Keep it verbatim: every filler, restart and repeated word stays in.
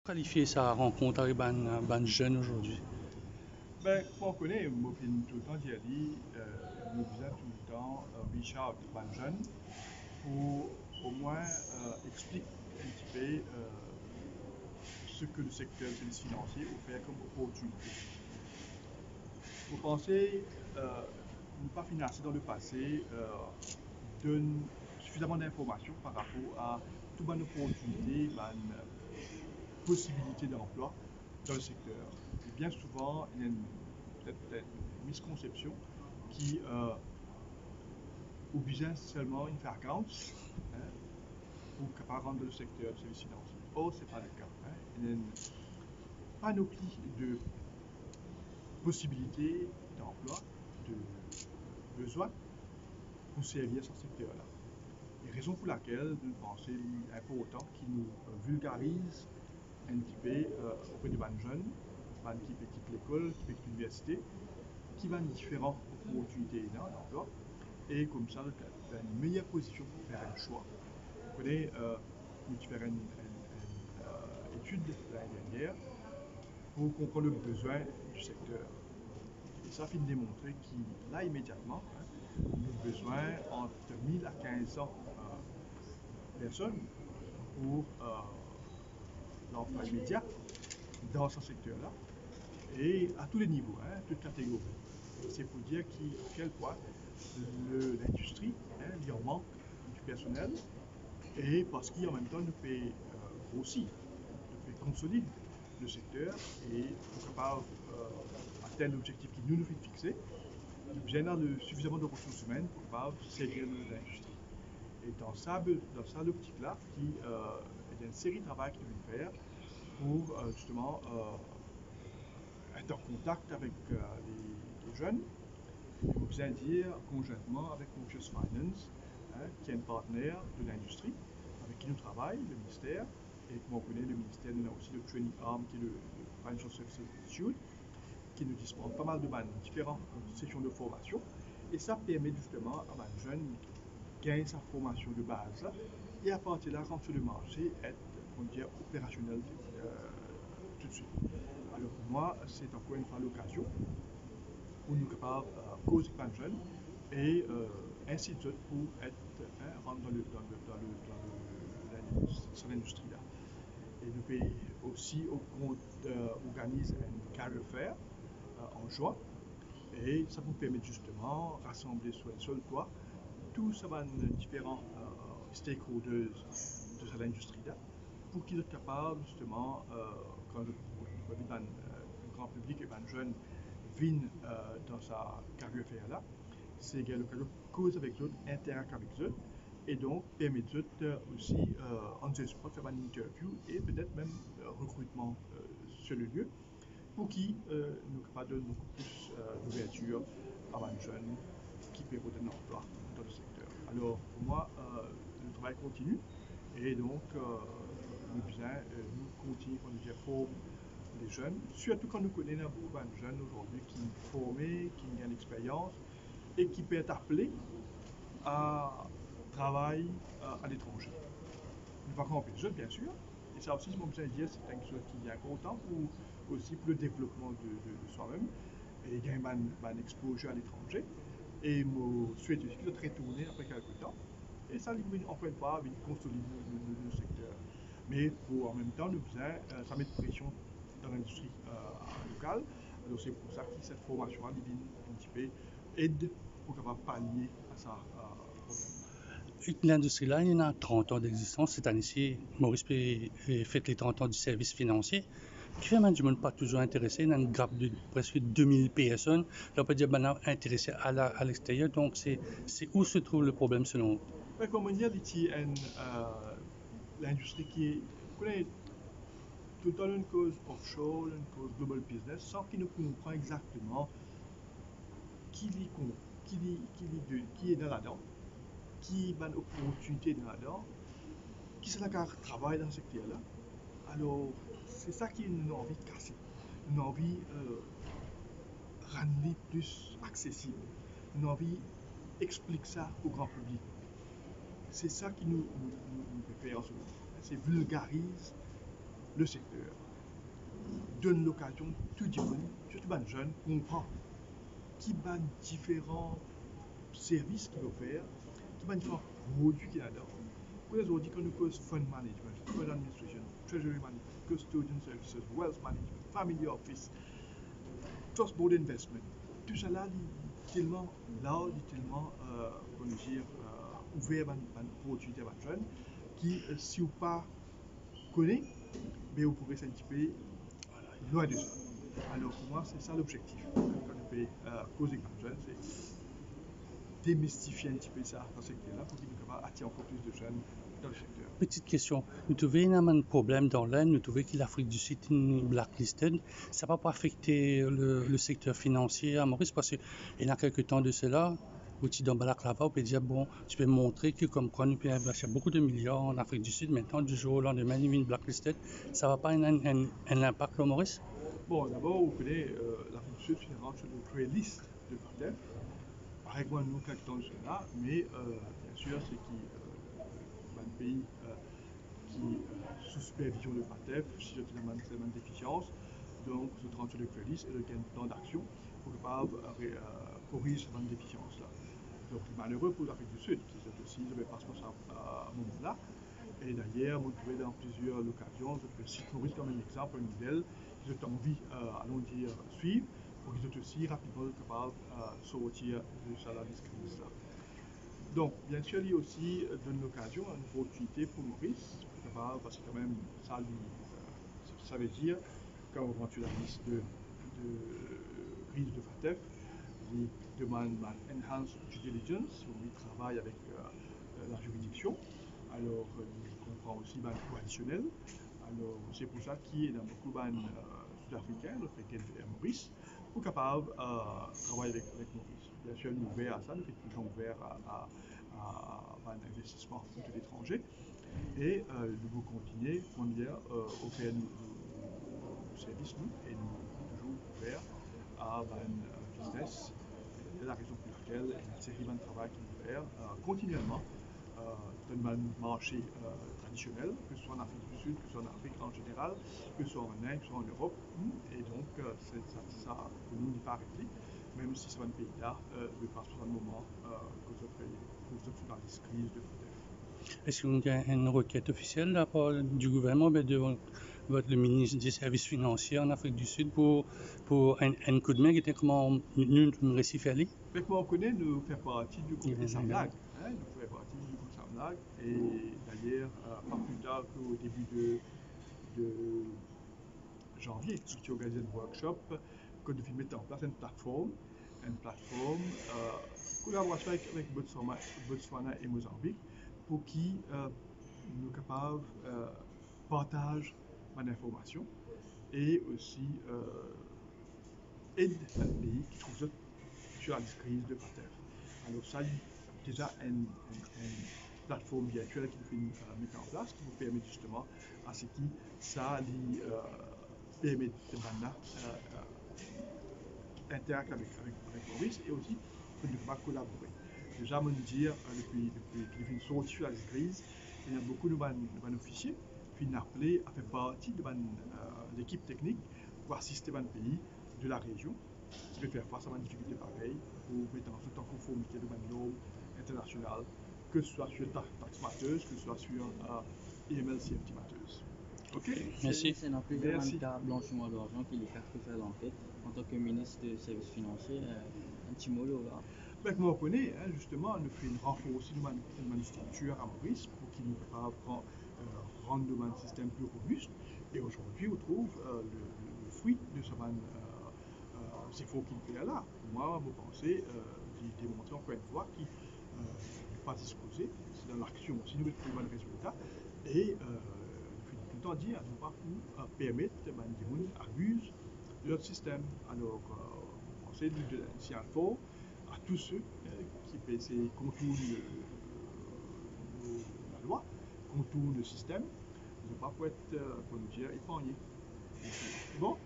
Kalifie sa rankont avek bann, bann zenn azordi? Ben, kouma ou kone, mo finn toultan dir li, euh, nou bizin toultan, euh, reach out bann zenn pou omwin, euh, explik enn tipe, euh, seki le sekter servis finansie ofer kom oportinite. Mo panse, euh, nou pa finn ase dan lepase, euh, donn sifizaman dinformasion par rapor a tou bann oportinite, bann, euh, posibilite danplwa dan le sekter. E bien souvan, ena enn, petet, petet enn miskonsepsion ki, euh, ou bizin selman inn fer accounts, hein, pou kapav rant dan le sekter servis finansie. Or, se pa le ka, hein. Ena enn panopli de posibilite danplwa, de bizin pou servi sa sekter la. E rezon pou lakel nou panse li inportan ki nou, euh, vilgariz enn tipe, euh, opre de bann zenn, bann ki pe kit lekol, ki pe kit liniversite, ki bann diferan oportinite ena danplwa, e koumsa zot dan enn meyer pozision pou fer enn swa. Ou kone, euh, nou ti fer enn, enn, enn, euh, etid lane dernier pou konpran le bizin di sekter. E sa finn demontre ki la, imediatman, hein, nou bizin ant mil a kinz san, euh, personn pou, euh, lanplwa imedia dan sa sekter la, e a tou le nivo, hein, tou kategori. Se pou dir ki a kel pwin le, lindistri, hein, li an mank di personel, e parski an mem tan nou pe, euh, grosi, nou pe konsolid le sekter, e pou kapav, euh, atenn lobzektif ki nou, nou finn fixe, nou bizin ena le, sifizaman de resours imenn pou kapav servi nou lindistri. E dan sa, dan sa loptik la, ki, euh, ena enn seri travay ki nou finn fer pou, euh, zisteman, euh, et an kontak avek, euh, le, le zenn. E mo bizin dir, konzwintman avek Conscious Finance, hein, ki enn partner de lindistri avek ki nou travay, le minister, e kouma ou kone, le minister, nou ena osi le training arm, ki le, le Financial Services Institute, ki nou dispanz pa mal de bann diferan sesion de formasion, e sa permet zisteman a bann zenn gagn sa formasion de baz la, e apartir la, rant sir le marse, et, kouma dir, operasionel, euh, toutswit. Alor, pou mwa, se ankor enn fwa lokazion pou nou kapav, euh, koz ek bann zenn e, euh, insit zot pou et, hein, rant dan le, dan le, dan le, dan le, lindis-, sa lindistri la. E nou pe osi, euh, organiz enn career fair, euh, an zin, e sa pou permet zisteman rasanble sou enn sel twa tou sa bann diferan, euh, stakeholders de sa lindistri la, pou ki zot kapav zisteman, euh, kan zot, zot invit bann, euh, gran piblik e bann zenn vinn, euh, dan sa career fair la, se gagn lokazion koz avek zot, interak avek zot, e donk permet zot, euh, osi, euh, on the spot, fer bann interview e petet mem, euh, rekritman, euh, sir le lie, pou ki, euh, nou kapav donn boukou plis, euh, louvertir a bann zenn ki pe rod enn lanplwa dan le sekter. Alor, pou mwa, euh, le travay kontini e donk, euh, nou bizin, euh, nou kontini pou nou dir form le zenn, sirtou kan nou kone ena boukou bann zenn azordi ki forme, ki gagn lexperyans, e ki pe et aple a travay, euh, aletranze. Nou pa kapav anpes zot, biensir, e sa osi, mo bizin dir, se enn kiksoz ki inportan pou, osi pou le devlopman de, de, de swa mem, e gagn bann, bann exposure aletranze, e mo swete osi ki zot retourne apre kelke tan, e sa li vinn, ankor enn fwa, vinn konsolid nou, nou, nou, nou sekter. Me pou, an mem tan, nou bizin, euh, sa met presion dan lindistri, euh, lokal. Alor, se pou sa ki set formasion la, li vinn enn tipe ed pou kapav palie a sa, euh, problem. Ek lindistri la, li ena trant an dexistans. Set ane si, Moris pe, eh, fet le trant an di servis finansie. Kifer bann dimoun pa touzour interese? Ena enn gap de preske de mil personn. La, ou pe dir bann la interese a la, a lexteryer. Donk, se, se ou se trouv le problem selon ou? Ben, kouma mo dir, li ti enn, euh, lindistri ki, ou kone, toultan nou koz offshore, nou koz global business, san ki nou konpran exakteman ki li kon-, ki li, ki li de, ki ena ladan, ki bann oportinite ena ladan, kisannla kapav travay dan sekter la. Alor, se sa ki nou anvi kase. Nou anvi, euh, rann li plis aksesib. Nou anvi explik sa o gran piblik. Se sa ki nou, nou, nou, nou pe fer an se moman. Se vilgariz Le sekter donn lokazion tou dimoun, sirtou bann zenn, konpran ki bann diferan servis ki li ofer, ki bann diferan prodwi ki ladan. Kouma zordi, kan nou koz fund management, fund administration, treasury management, custodian services, wealth management, family office, cross border investment, tousala li telman larz, li telman, euh, kouma dir, euh, ouver bann, bann opportinite a bann zenn ki, euh, si ou pa kone, be ou pou res enn tipe lwin de sa. Alor, pou mwa, se sa lobzektif. Kan nou pe, euh, koz ek bann zenn, se demistifie enn tipe sa, sa sekter la, pou ki nou kapav atir ankor plis de zenn dan le sekter. Petite question. Nou trouve ena bann problem dan Lenn, nou trouve ki Lafrik di Sid inn blacklisted. Sa pa pou afekte le, le sekter finansie a Moris? Parski ena kelke tan de sela, ou ti dan balak lava, ou pe dir, bon, ti pe montre ki komkwa nou pe investir boukou de miliar an Afrik di Sid, me di zour o landime, li vinn blacklisted. Sa pa ena enn, enn, enn linpak lor Moris? Bon, dabor, ou kone, euh, Lafrik di Sid finn rant sir le grey list de FATF. Parey kouma nou, kelke tan de sela, me, euh, biensir, se ki, euh, bann pei, euh, ki, euh, sou sipervizion de FATF, si zot ena bann, bann defisians, donk zot rant sir le grey list e zot gagn plan daksion pou kapav, euh, re-, euh, koriz sa bann defisians la. Donk, li malere pou Lafrik di Sid, ki zot osi, zot pe pas par sa, euh, moman la. E dayer, mo trouve dan plizier lokazion, zot pe sit Moris kouma enn exanp, enn model, ki zot anvi, euh, alon dir, swiv, pou ki zot osi rapidman kapav, euh, sorti de sa ladis kriz la. Donk, biensir, li osi, euh, donn lokazion, enn opportinite pou Moris, pou kapav, parski kanmem, sa, li, euh, sa, sa ve dir, kan ou rant sir lalis de, de kriz de FATF, li demann bann enhanced due diligence, ou li travay avek, euh, euh, laziridiksyon. Alor, euh, li konpran osi bann lwa adisionel. Alor, se pou sa ki ena boukou bann, euh, Sidafrikin, zot pe gagn Air Maurice, pou kapav, euh, travay avek, avek Moris. Biensir, nou ouver a sa, nou finn touzour ouver a, a, a bann investisman de letranze. E, euh, nou pou kontinie, kouma dir, euh, ofer nou, nou, nou servis, nou, e nou touzour ouver a bann, euh, biznes. Se la rezon pou lakel ena enn seri bann travay ki nou fer, euh, kontinielman, euh, dan bann marse, euh, tradisionel, ke swa an Afrik di Sid, ke swa an Afrik an zeneral, ke swa an Inde, ke swa an Erop. Hmm, e donk, euh, se sa, sa, pou nou, li pa aret li, mem si sa bann pei la, euh, zot pe pas par bann moman, euh, kot zot pe, kot zot finn dan kriz de FATF. Eski nou gagn enn reket ofisiel lapar di gouvernman, oubien de, de le minis de servis finansie an Afrik di Sid pou, pou enn, enn koudme, gete kouma nou, nou, nou resi fer li? Be, kouma ou kone, nou fer parti di group Samlag, hein, nou fer parti di group Samlag, e dayer, euh, pa pli tar ke o debi de, de zanvie, nou ti organiz enn workshop, kot nou finn met an plas enn platform, enn platform, euh, kolaborasion avek, avek Botswana, Botswana e Mozanbik, pou ki, euh, nou kapav, euh, partaz bann informasion e osi, euh, ed bann pei ki trouv zot sir lalis kriz de FATF. Alor sa, li deza enn, enn, enn platform virtiel ki nou finn, euh, met an plas, ki pou permet zisteman a se ki sa, li, euh, permet bann la, euh, euh, interakt avek, avek, avek Moris e osi pou nou kapav kolabore. Deza, mo dir, euh, depi, depi ki nou finn sorti sir lalis kriz, ena boukou nou bann, nou bann ofisie finn apele a fer parti de bann, euh, lekip teknik pou asiste bann pei de larezion ki pe fer fas a bann difikilte parey pou met an, zot an konformite avek bann norm internasional, ke swa sir ta-, tax matters, ke swa sir, euh, A M L C F T matters. Ok? Mersi. Ena plizier bann ka blanchiman larzan ki lekas pe fer lanket. Antan ke minis de servis finansie, euh, enn ti mo lor la. Be, kouma ou kone, hein, zisteman, nou finn ranforsi nou bann, bann striktir a Moris pou ki nou kapav pran, euh, rann nou bann sistem pli robis. E azordi, ou trouv, euh, le, le, le fri de sa bann, euh, euh, zefor ki nou fer la. Pou mwa, mo panse, euh, li demontre ankor enn fwa ki, euh, nou pa zis koze, se dan laksion osi nou met pou bann rezilta. E, euh, nou finn toultan dir, nou pa pou, euh, permet bann dimoun abiz de not sistem. Alor, euh, mo panse li donn enn signal for a tou se, euh, ki pe esey kontourn, euh, lalwa, kontourn le sistem. Zot pa pou et, euh, kouma dir, epargne. Bon,